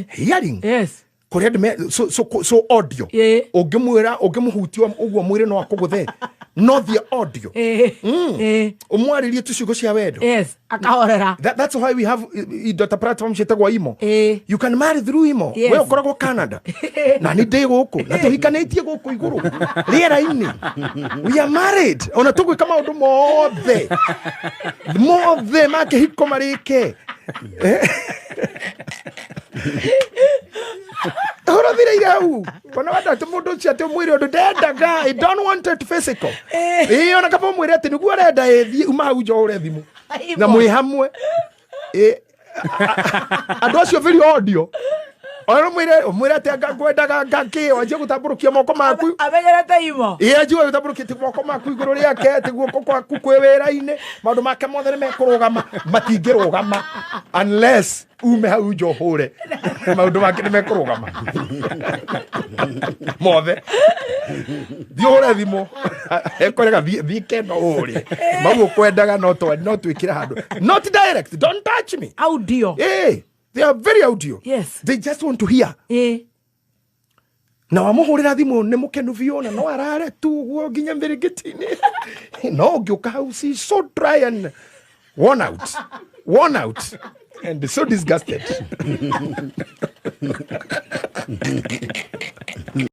Hearing. Yes. Kũrĩa andũ so audio. Ũngĩmwĩra, ũngĩmũhutia ũguo mwĩrĩ no akũgũthe, no thiĩ audio. Ũmwarĩrie tu ciugo cia wendo. Yes, akahorera. That's why we have indo ta platform ciĩtagwo Imo. You can marry through Imo. We ũkoragwo Canada na nĩ ndĩ gũkũ na tũhikanĩtie gũkũ igũrũ rĩera-inĩ. We are married, ona tũgwĩka maũndũ mothe mothe ma kĩhiko marĩke. Ũrathireire hau ona wenda atĩ mũndũ ũcio atĩ ũmwĩre ũndũ ndendaga. I don't want it physical. Ĩĩ, ona kaba ũmwĩre atĩ nĩguo arenda, ĩthiĩ uma hau nja ũhũre thimũ na mwĩ hamwe. Ĩ, andũ acio very audio. Ona ũmwĩre atĩ anga ngwendaga ngakĩ wanjie gũtambũrũkia moko maku. Amenyerete Imo. Ĩ, anjie gũtambũrũkia moko maku igũrũ rĩake, atĩ guoko kwaku kwĩ wĩra-inĩ, maũndũ make mothe nĩ mekũrũgama. Matingĩrũgama unless ume hau nja ũhũre. Maũndũ make nĩ mekũrũgama mothe. Thiĩ ũhũre thimũ, ekũrega thiĩ kendo ũrĩe mau ũkwendaga, no twĩkĩre handũ, not direct, don't touch me. Audio. They are very audio. They just want to hear. Na wamũhũrĩra thimũ nĩ mũkenu biũ na no arare tu ũguo nginya mĩrĩngĩti-inĩ, no ũngĩũka hau, she so dry and worn out, worn out and so disgusted.